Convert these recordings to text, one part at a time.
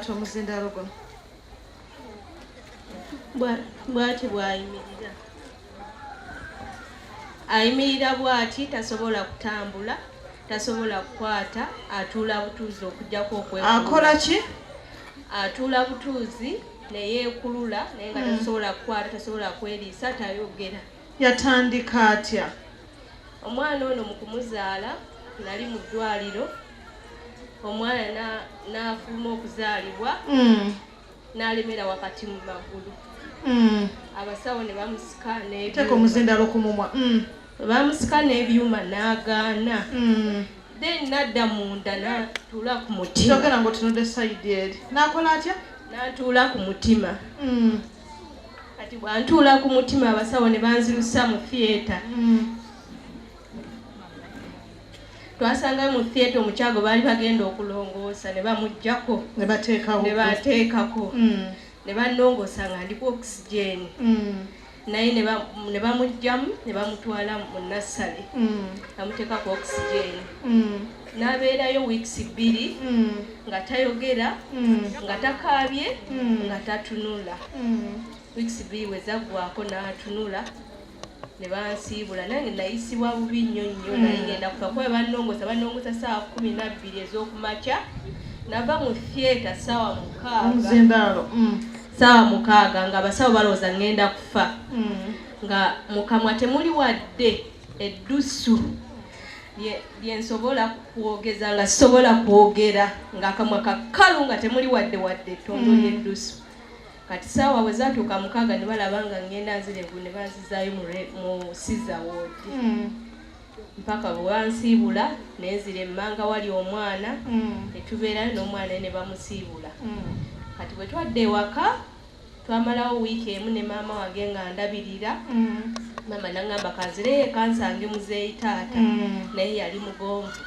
Kwata omuzindaalo guno. Bwati bw'ayimirira. Ayimirira bwati, tasobola kutambula, tasobola kukwata, atuula butuuzi okuggyako okwekulula. Akola ki? Atuula butuuzi ne yeekulula naye nga tasobola kukwata, tasobola kweriisa, tayogera. Yatandika atya? Omwana ono mu kumuzaala nali mu ddwaliro, omwana n'afuluma okuzaalibwa n'alemera wakati mu magulu. Abasawo ne bamusika n'ebyuma. Teeka omuzindaalo ku mumwa. Bamusika n'ebyuma n'agaana. Then n'adda munda n'atuula ku mutima. Yogera ng'otunudde sayidi eri. N'akola atya? N'atuula ku mutima. Kati bw'antuula ku mutima abasawo ne banzirusa mu theatre. Twasangayo mu theatre omukyala gwe baali bagenda okulongoosa ne bamuggyako. Ne bateekawo. Ne bateekako. Ne bannongoosa nga ndi ku oxygen. Naye ne bamuggyamu ne bamutwala mu nursery. Bamuteeka ku oxygen. N'abeerayo weeks 2 nga tayogera, nga takaabye, nga tatunula. Weeks 2 bwe zaggwaako n'atunula ne bansiibula. Nange nayisibwa bubi nnyo nnyo, naye ngenda kufa kuba bannongoosa ssaawa 12 ez'okumakya. Nava mu theatre ssaawa 6. Omuzindaalo. Ssaawa 6 nga abasawo balowooza ngenda kufa. Nga mu kamwa temuli wadde eddusu lye nsobola kwogeza, nga sisobola kwogera, ng'akamwa kakalu nga temuli wadde ettondo ly'eddusu. Kati ssaawa bwe zaatuuka 6 ne balaba nga ngenda nzirevu ne banzizaayo mu Caesar ward. Mpaka bwe bansiibula ne nzira emmanga wali omwana, ne tubeerayo n'omwana ne bamusiibula. Kati bwe twadda ewaka twamalawo wiiki emu ne maama wange nga ndabirira. Maama n'aŋŋamba kanzireyo eka nsange muzeeyi taata, naye yali mugonvu.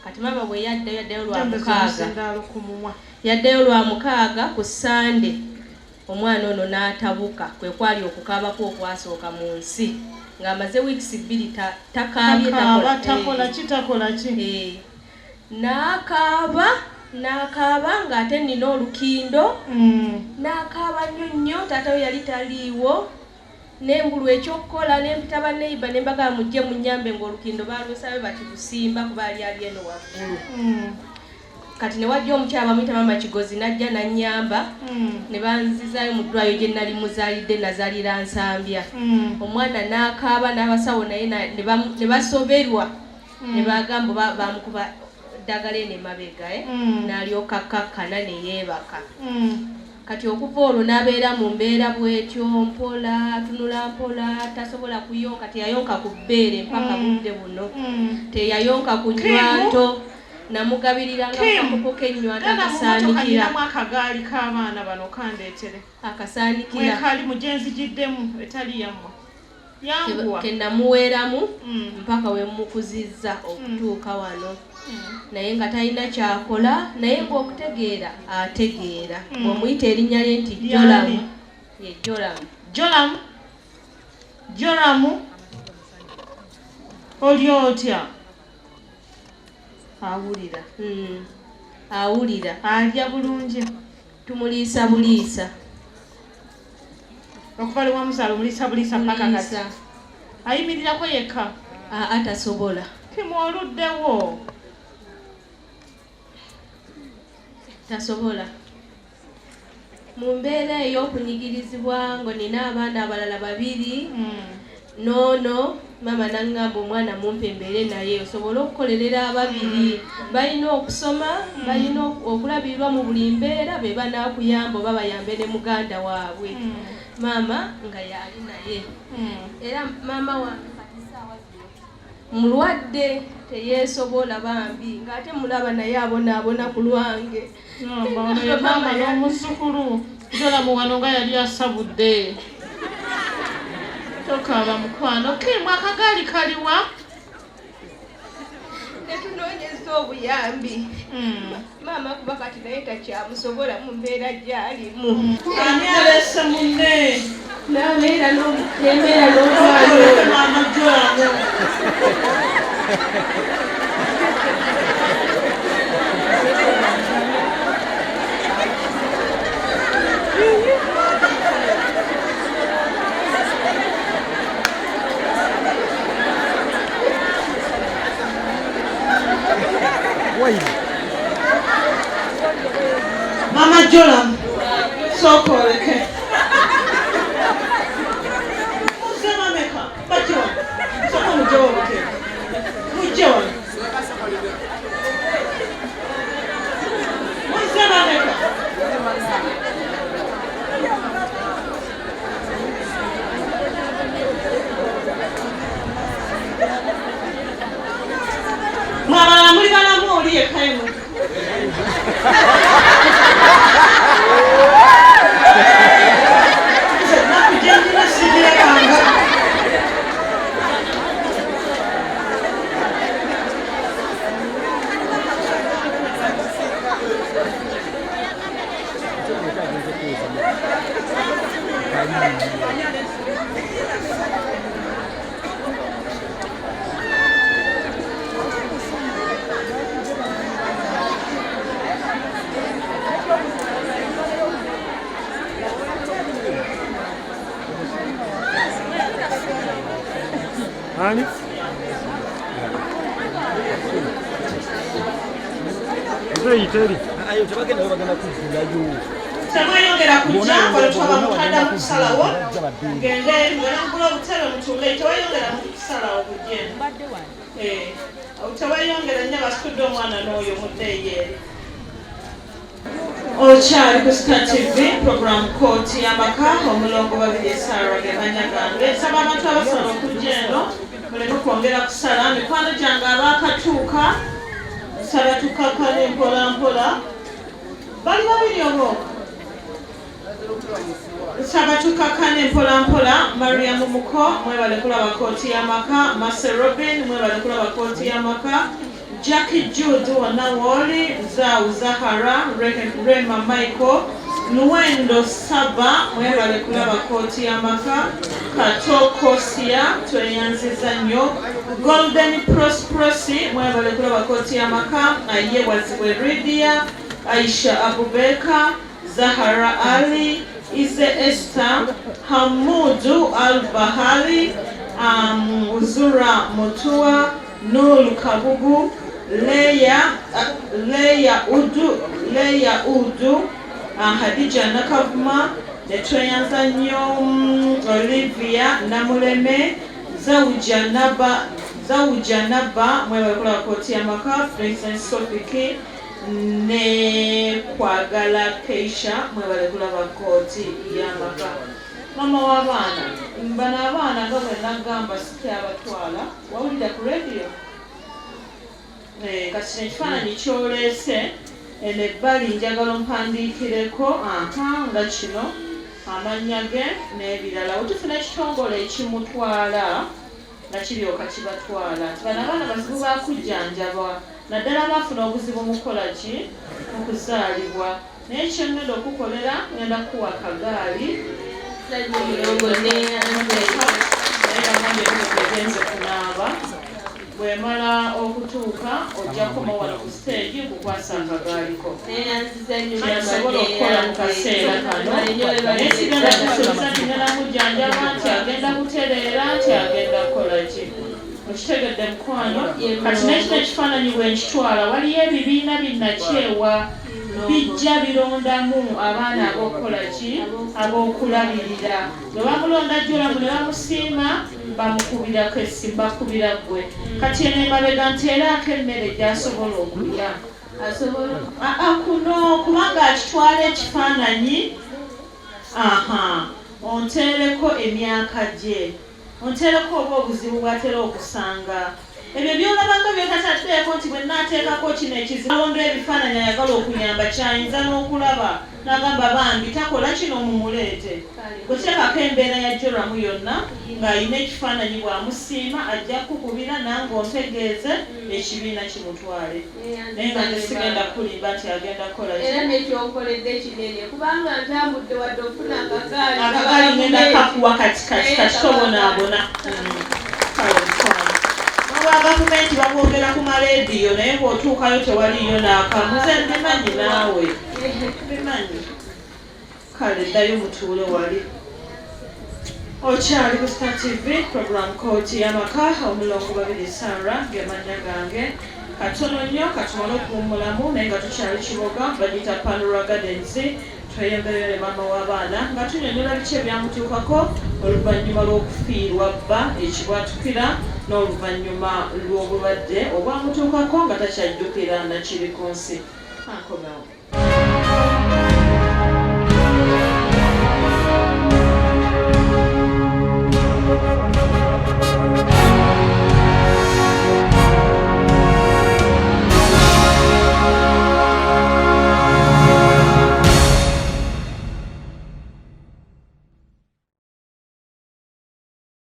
Kati maama bwe yaddayo, yaddayo lwa mukaaga. Omuzindaalo ku mumwa. Yaddayo lwa 6 ku Ssande, omwana ono n'atabuka, kwe kwali okukaabako okwasooka mu nsi. Ng'amaze weeks 2 takaabye, Takaaba, takola. Takola ki, takola ki? N'akaaba, n'akaaba ng'ate nnina olukindo. N'akaaba nnyo nnyo, taata we yali taliiwo. Nembulwa ekyokukola, ne mpita banneighbor ne mbagamba mujje munnyambe ng'olukindo baalusabe bati busimba kuba ali ali eno waggulu. Kati ne wajja omukyala bamuyita Maama Kigozi n'ajja n'annyamba, ne banzizaayo mu ddwaliro gye nali muzaalidde, nazaalira Nsambya. Omwana n'akaaba n'abasawo naye ne basoberwa. Ne bagamba bamukuba ddagala eno emabega, n'alyoka akkakkana ne yeebaka. Kati okuva olwo n'abeera mu mbeera bw'etyo mpola, atunula mpola, tasobola kuyonka, teyayonka ku bbeere mpaka budde buno. Teyayonka ku nnywanto, namugabiriranga akakopo k'ennywanto Genda mu mmotoka akasaanikira. Nnyinamu akagaali k'abaana bano kandeetere. Akasaanikira. Mwekali mugenzigiddemu etali yammwe. Yanguwa. Ke namuweeramu mpaka we mukuzizza okutuuka wano. Naye nga talina kyakola, naye ng'okutegeera ategeera. Bw'omuyita erinnya lye nti Lyani? Jolamu, ye Jolamu. Jolamu? Jolamu? Oli otya? Awulira. Awulira. Alya bulungi. Tumuliisa buliisa. Okuva lwe wamuzaala omuliisa buliisa paka kati. Buliisa. Ayimirirako yekka? Aa, tasobola. Kimwoluddewo. Tasobola. Mu mbeera ey'okunyigirizibwa ngo nina abaana abalala 2, n'ono maama n'aŋŋamba omwana mumpe mbeere naye osobole okukolerera ababiri. Balina okusoma, balina okulabirirwa mu buli mbeera, be banaakuyamba oba bayambe ne muganda waabwe. Maama nga yali naye. Era maama wange kati ssaawa zino mulwadde, teyeesobola bambi, ng'ate mulaba naye abonaabona ku lwange. Maama n'omuzzukulu Jolamu wano nga yali asabudde. Tokaaba mukwano. Kim, akagaali kaliwa? Ne tunoonyeza obuyambi. Maama kuba kati naye takyamusobola mu mbeera gy'alimu. Ani alese munne? N'abeera n'embeera n'omwana oyo. Maama Jolamu. Mama Joram, sooka oleke. Muzze bameka? Bajje wano. Sooka mujjewo obuteeka. Mujje wano. Muzze bameka? Mwabalala muli balamu oli yekka ye mutu. Nze ennaku gye nnina sigirekanga. Ani? Nze teri. Ayo tebagenda bagenda kuzulayo. Temweyongera kujja wano twaba mutaddamu kusalawo mugende mugende mugule obutebe mutuule teweyongera kusalawo kujja eno. Eh, teweyongera nnyo basitudde omwana n'oyo muddeeyo eri. Okyali ku Star TV program kooti y'amaka omulongo babiri Sarah ge mannya gange. Nsaba abantu abasala okujja eno muleme kwongera kusala. Mikwano gyange abaakatuuka nsaba tukakkane mpola mpola. Bali babiri obo? Nsaba tukakkane mpola mpola. Mariam Muko mwebale kulaba kooti y'amaka. Marcel Robin mwebale kulaba kooti y'amaka. Jackie Jude wonna wooli, Zau Zahara, Rema Michael, Nuwendo Saba mwebale kulaba kooti y'amaka. Kato Kosia tweyanziza nnyo. Golden Prosprosi mwebale kulaba kooti y'amaka. Aye Wazibwe Lydia, Aisha Abubeka, Zahara Ali, Ize Esther, Hamudu Al-Bahali, Uzura Mutua, Nur Kabugu, Leya, Leya Udu, Leya Udu, Hadija Nakavuma, ne tweyanza nnyo Olivia Namuleme, Zawuja Naba, Zawuja Naba, mwebale kulaba kooti y'amaka, Princess Sofiki, ne Kwagala Keisha, mwebale kulaba kooti y'amaka. Mama w'abaana, bano abaana nga bwe nagamba sikyabatwala, wawulira ku radio? Eh, kati kino ekifaananyi ky'oleese eno ebbali njagala ompandiikireko aha nga kino amannya ge n'ebirala. Bwe tufuna ekitongole ekimutwala nga kiryoka kibatwala nti bano abaana bazibu ba kujjanjabwa naddala baafuna obuzibu mu kukola ki mu kuzaalibwa. Naye kye ŋŋenda okukukolera ŋŋenda kukuwa akagaali. Mulongo neyanze. Naye bagambye emmotoka egenze kunaaba. Bw'emala okutuuka ojja kukomawo wano ku siteegi nkukwase akagaaliko. Neyanziza nnyo Kyensobola okukola mu kaseera kano. Naye sigenda kusuubiza nti ŋŋenda mujjanjaba nti agenda kutereera nti agenda kukola ki. Okitegedde mukwano? Kati n'ekino ekifaananyi bwe nkitwala waliyo ebibiina binnakyewa bijja birondamu abaana ab'okukola ki ab'okulabirira. Bwe bamulonda Joram ne bamusiima bamukubirako essimu bakubira ggwe. Kati eno emabega nteeraako emmere gy'asobola okulya. Asobola Aa kuno kubanga akitwala ekifaananyi aha onteereko emyaka gye. Onteereko oba obuzibu bw'atera okusanga. Ebyo by'olabanga by'otataddeeko nti bwe nnaateekako kino ekizibu alonda ebifaananyi ayagala okuyamba ky'ayinza n'okulaba n'agamba bambi takola kino mumuleete. Gwe teekako embeera ya Joram yonna ng'alina ekifaananyi bw'amusiima ajja kukukubira nange ontegeeze ekibiina kimutwale. Naye nga nze sigenda kukulimba nti agenda kukola ki. Era nekyonkoledde kinene kubanga ntambudde wadde okufuna akagaali. Akagaali ngenda kakuwa kati kati kati tobonaabona. Kale mukwano. N'obwa gavumenti babwogera ku maleediyo naye bw'otuukayo tewaliiyo n'akamu. Nze mbimanyi naawe. Mbimanyi. Kale ddayo mutuule wali. Okyali ku Star TV program kooti y'amaka omulongo babiri Sarah ge mannya gange. Katono nnyo katumale okuwummulamu naye nga tukyali Kiboga, bagiyita Panura Gardens, tweyongereyo ne maama w'abaana nga tunyonyola biki ebyamutuukako oluvannyuma lw'okufiirwa bba ekibwatukira n'oluvannyuma lw'obulwadde obwamutuukako nga takyajjukira nakiri ku nsi. Ankomewo.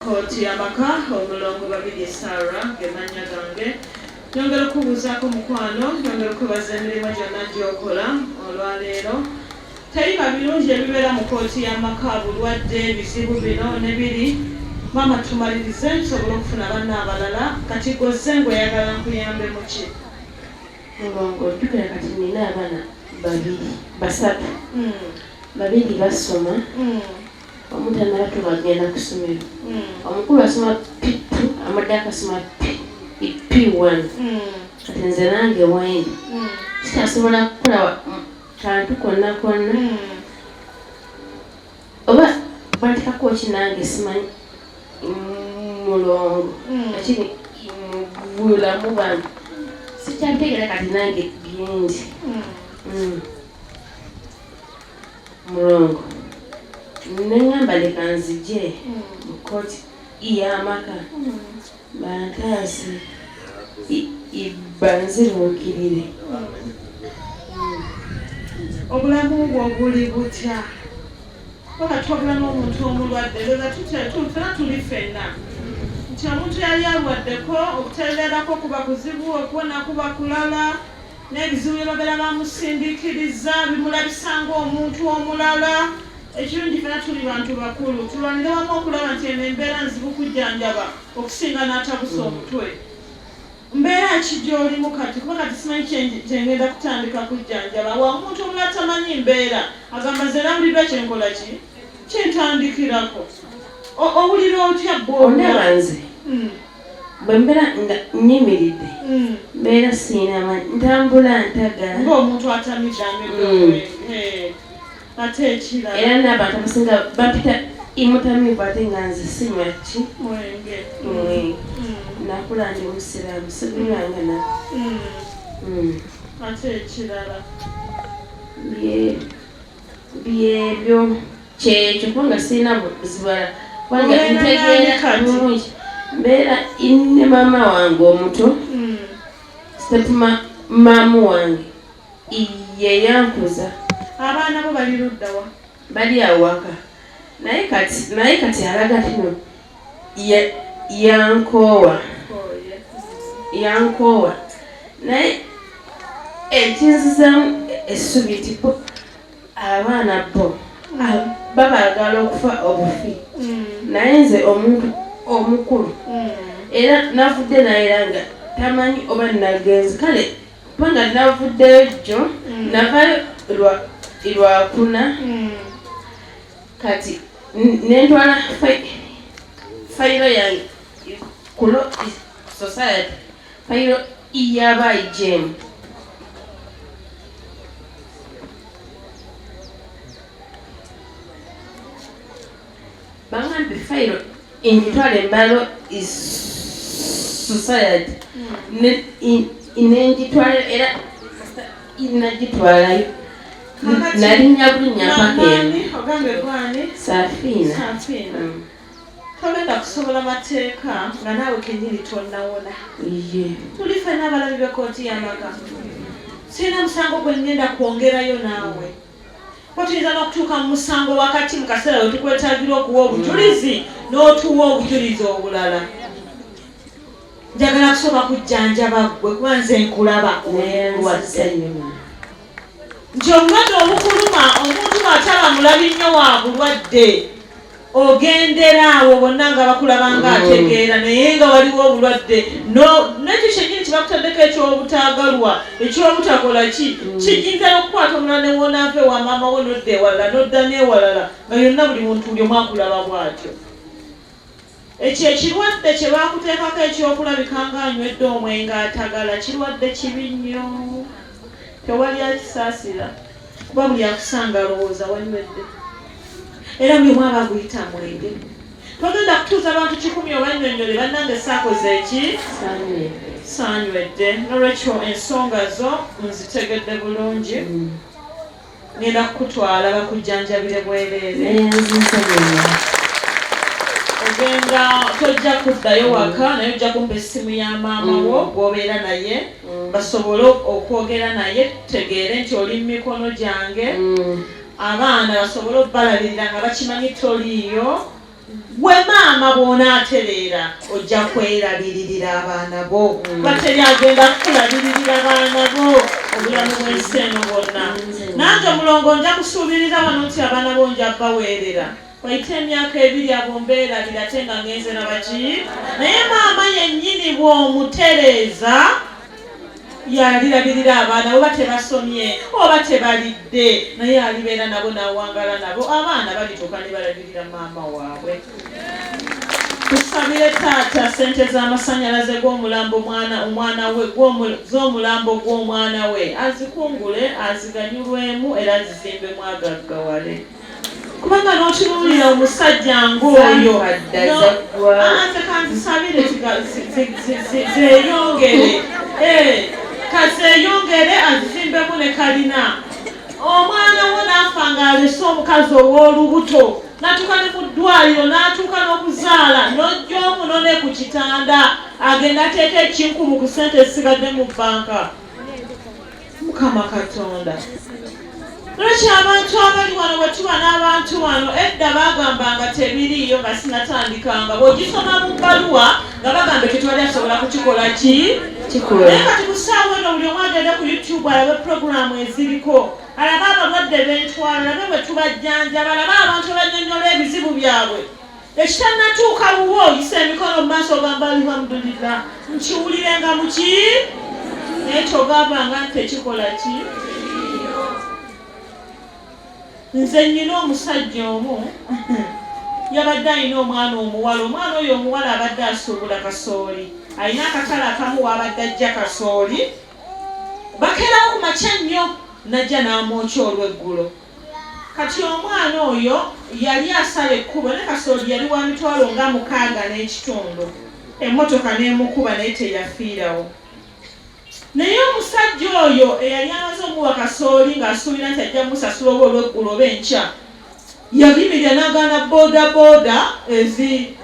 Kkooti y'amaka, Omulongo Babirye Sarah ge mannya gange. Nyongera okukubuuzaako mukwano, nyongera okukwebaza emirimu gyonna gy'okola olwaleero. Tebiba birungi ebibeera mu kkooti y'amaka, bulwadde, bizibu bino ne biri. Maama tumalirize tusobole okufuna banno abalala. Kati gwe ozze ng'oyagala nkuyambe mu ki? Mulongo jjukira kati nina abaana babiri basatu babiri basoma omu tannaba tubagenda ku ssomero omukulu asoma P2 amadde akasoma P1 kati nze nange wendi sikyasobola kukola kantu konna konna oba batekako ki nange simanyi mulongo ekiri mubulamu bwange sikyategeera kati nange bingi mulongo nengamba leka nzije mu kkooti y'amaka bantaase banziruukirire. Obulamu bwo buli butya? Kuba twogera n'omuntu omulwadde, ndowooza tutya ffena tuli ffenna nti omuntu yali alwaddeko okutereerako kuba kuzibu, okuwona kuba kulala, n'ebizibu bye babeera bamusindiikiriza bimulabisa ng'omuntu omulala. Ekirungi ffena tuli bantu bakulu, tulwanire wamu okulaba nti eno embeera nzibu kujjanjaba okusinga n'atabusa omutwe. Mbeera ki gy'olimu kati? Kuba kati simanyi kye ngenda kutandika kujjanjaba. Wa omuntu omulala tamanyi mbeera, agamba nze nambuliddwa kye nkola ki? Kye ntandikirako. Owulira otya bw'olaba? Ondaba nze bwe mbeera nga nnyimiridde mbeera sirina maanyi, ntambula ntagala. Ng'omuntu atamidde anywedde omwenge. Ate ekirala. Era n'abantu abasinga bampita mutamiivu ate nga nze sinywa ki? Mwenge. Mwenge. Nakula ndi Musiraamu, sigunywanga nako. Ate ekirala. Byebyo kyekyo kubanga sirina buzibu bulala kubanga Obeera n'ani ntegeera kati? bulungi. Mbeera ne maama wange omuto, step maamu wange ye yankuza. Abaana bo bali ludda wa? Bali awaka naye kati naye kati alaga tino yankoowa yankoowa naye ekinzizaamu essubi nti bo abaana bo babaagala okufa obufi naye nze omuntu omukulu era navudde naye era nga tamanyi oba nagenze kale kubanga navuddeyo jjo navayo lwakuna kati nentwala fayiro yange ku Law Society, fayiro y'aba IGM. Bangambye fayiro ngitwale mu Law Society nengitwalayo era nagitwalayo nalinnya bulinnya mpaka eno. Ogambye gwani? Safiina. Safiina. Togenda kusobola mateeka nga naawe kennyini tonnawona. Tuli ffenna abalabi b'ekkooti y'amaka. Sirina musango gwe ŋŋenda kwongerayo naawe. Kuba tuyinza n'okutuuka mu musango wakati mu kaseera we tukwetaagira okuwa obujulizi n'otuwa obujulizi obulala. Njagala kusooka kujjanjaba ggwe kuba nze nkulaba olwadde. Nti obulwadde obukuluma omuntu bw'ataba mulabi nnyo wa bulwadde ogendera awo bonna nga bakulaba nga ategeera naye nga waliwo obulwadde n'ekyo kyennyini kye bakutaddeko eky'obutaagalwa eky'obutakola ki kiyinza n'okukwata omulala ne woonaava ewa maama wo n'odda ewalala n'odda n'ewalala nga yonna buli muntu buli omu akulaba bw'atyo. Ekyo ekirwadde kye baakuteekako eky'okulabika ng'anywedde omwenge atagala kirwadde kibi nnyo. Tewali akisaasira kuba buli akusanga alowooza wanywedde. Era buli omu aba aguyita mwenge. Togenda kutuuza bantu kikumi obannyonnyole bannange saakoze eki? Saanywedde. Nolwekyo ensonga zo nzitegedde bulungi. Ngenda kukutwala bakujjanjabire bwereere. Ogenda tojja kuddayo waka naye ojja kumpa essimu ya maama wo gw'obeera naye basobole okwogera naye tutegeere nti oli mu mikono gyange. Abaana basobole obalabirira nga bakimanyi toliiyo. Gwe maama bw'onaatereera ojja kwerabiririra abaana bo kuba teri agenda kukulabiririra baana bo obulamu bw'ensi eno bwonna. Nange Mulongo nja kusuubirira wano nti abaana bo nja baweerera wayite emyaka ebiri abo mbeerabira ate nga ngenze na baki. Naye maama yennyini bw'omutereeza Y'alirabirira abaana oba tebasomye oba tebalidde, naye alibeera nabo n'awangaala nabo. Abaana balituuka ne balabirira maama waabwe. Tusabire taata ssente z'amasannyalaze g'omulambo mwana omwana we z'omulambo gw'omwana we azikungule aziganyulwemu era azizimbemu agaggawale. Kubanga n'otunuulira omusajja ng'oyo nze kanzisabire zeeyongere eh, kazeeyongere azizimbemu ne kalina omwana wo n'afa ng'alese omukazi ow'olubuto n'atuuka ne mu ddwaliro n'atuuka n'okuzaala n'ojja omunone ku kitanda agenda ateeka ekinkumu ku ssente ezisigadde mu bbanka. Mukama Katonda. Lwaki abantu abali wano bwe tuba n'abantu wano edda baagambanga tebiriiyo nga sinatandikanga bw'ogisoma mu bbaluwa nga bagamba ekyo tewali asobola kukikola ki naye kati ku ssaawa eno buli omu agende ku youtube alabe pulogulaamu eziriko alabe abalwadde bentwala alabe bwe tubajjanjaba alabe abantu abannyonnyola ebizibu byabwe Ekitannatuuka wuwo oyisa emikono mu maaso ogamba alhamdulillah nkiwulirenga muki naye kyogamba nga nti tekikola ki. Nze nnyina omusajja omu yabadde alina omwana omuwala, omwana oyo omuwala abadde asuubula kasooli, alina akatale akamu w'abadde ajja kasooli, bakeerawo ku makya nnyo n'ajja n'amwokya olw'eggulo. Kati omwana oyo yali asala ekkubo ne kasooli yali wa mitwalo nga mukaaga n'ekitundu, emmotoka n'emukuba naye teyafiirawo. Naye omusajja oyo eyali amaze omuwa kasooli ng'asuubira nti ajja kumusasula oba olweggulo oba enkya, yayimirira n'agaana bodaboda ezi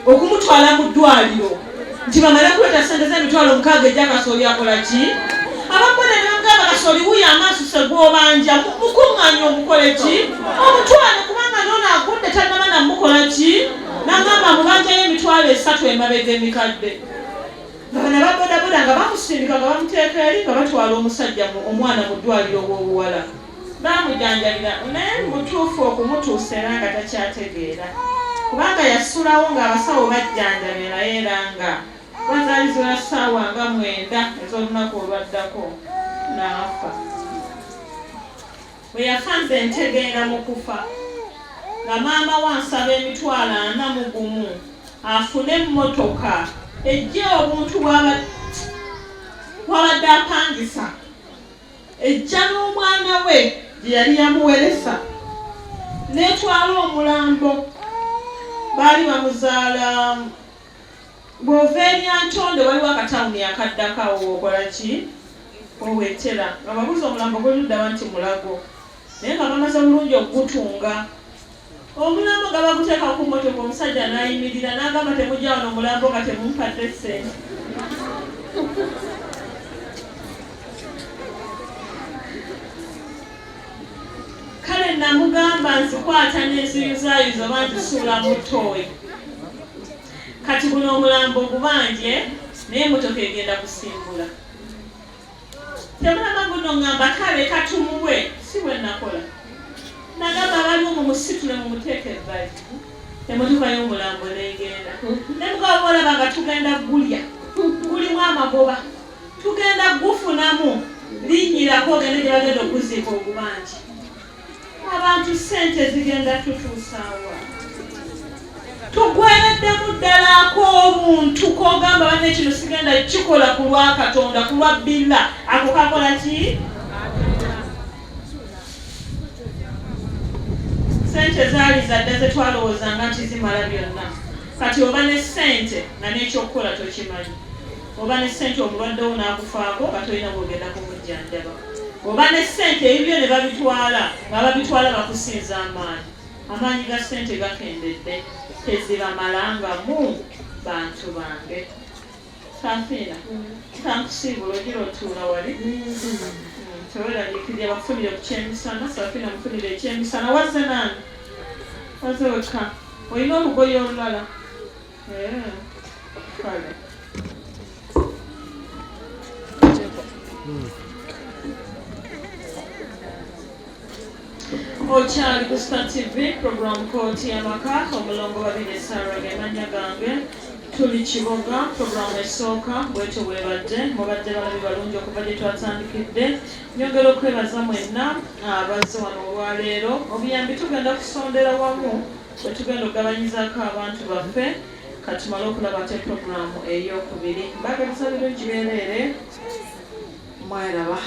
okumutwala mu ddwaliro nti bamale kuleeta ssente z'emitwalo mukaaga egya kasooli akola ki? Ababoda ne bamugamba kasooli wuuyo amaaso se gw'obanja mukuŋŋaanye omukole ki? Omutwale kubanga n'ono agudde tannaba namukola ki? N'agamba mubanjayo emitwalo esatu emabega emikadde. Nga bano aba bodaboda nga bamusindika nga bamuteeka eri nga batwala omusajja omwana mu ddwaliro ow'obuwala. Baamujanjabira naye mu butuufu okumutuusa era nga takyategeera kubanga yasulawo ng'abasawo bajjanjabye naye era nga kuba zaali ziwera ssaawa nga mwenda ez'olunaku olwaddako n'afa. Bwe yafa nze ntegeera mu kufa nga maama we ansaba emitwalo ana mu gumu afune emmotoka eggye obuntu bw'abadde apangisa. Ejja n'omwana we gye yali yamuweresa n'etwala omulambo. Baali bamuzaala bw'ova e Lyantonde waliwo akatawuni akaddako awo w'okola ki? W'owetera. Nga babuuza omulambo guli ludda wa nti Mulago. Naye nga bamaze bulungi okugutunga. Omulambo nga baguteeka ku mmotoka omusajja n'ayimirira n'agamba temujja wano omulambo nga temumpadde ssente. Kale namugamba nzikwata nenziyuzaayuza oba nzisuula mu ttooyi. Kati guno omulambo gubanje naye emmotoka egenda kusimbula. Temulaba guno ngamba kale katumuwe si bwe nakola. Nagamba abaliwo mumusitule mumuteeke ebbali. Emotoka y'omulambo n'egenda. Ne mugabo bw'olaba nga tugenda gulya gulimu amagoba tugenda gufunamu linnyirako ogende gye bagenda okuziika ogubanja. Abantu ssente zigenda tutuusa wa? Tugwereddemu ddala ak'obuntu k'ogamba banne kino sigenda kikola ku lwa Katonda, ku lwa Billa. Ako kakola ki? Ssente zaali zadda ze twalowoozanga nti zimala byonna. Kati oba ne ssente nga n'ekyokukola tokimanyi. Oba ne ssente omulwadde wo n'akufaako nga tolina bw'ogenda kumujjanjaba. Oba ne ssente ebibyo ne babitwala ng'ababitwala bakusinza amaanyi. Amaanyi ga ssente gakendedde, tezibamalangamu bantu bange. Safiina, kankusiibula ogira otuula wali. Teweeraliikirira bakufunire ku kyemisana. Safiina mufunire ekyemisana. Wazze nani? Wazze wekka. Olina olugoye olulala? Eh, kale. Okyali ku Star TV, program Kooti y'Amaka, omulongo Babirye Sarah ge mannya gange. Tuli Kiboga, program esooka bwetyo bwebadde. Mubadde balabi balungi okuva gye twatandikidde. Nyongera okwebaza mwenna abazze wano olwaleero. Obuyambi tugenda kusondera wamu bwe tugenda okugabanyizaako abantu baffe. Katumale okulaba ate program ey'okubiri. Mbaagaliza birungi byereere. Mweraba.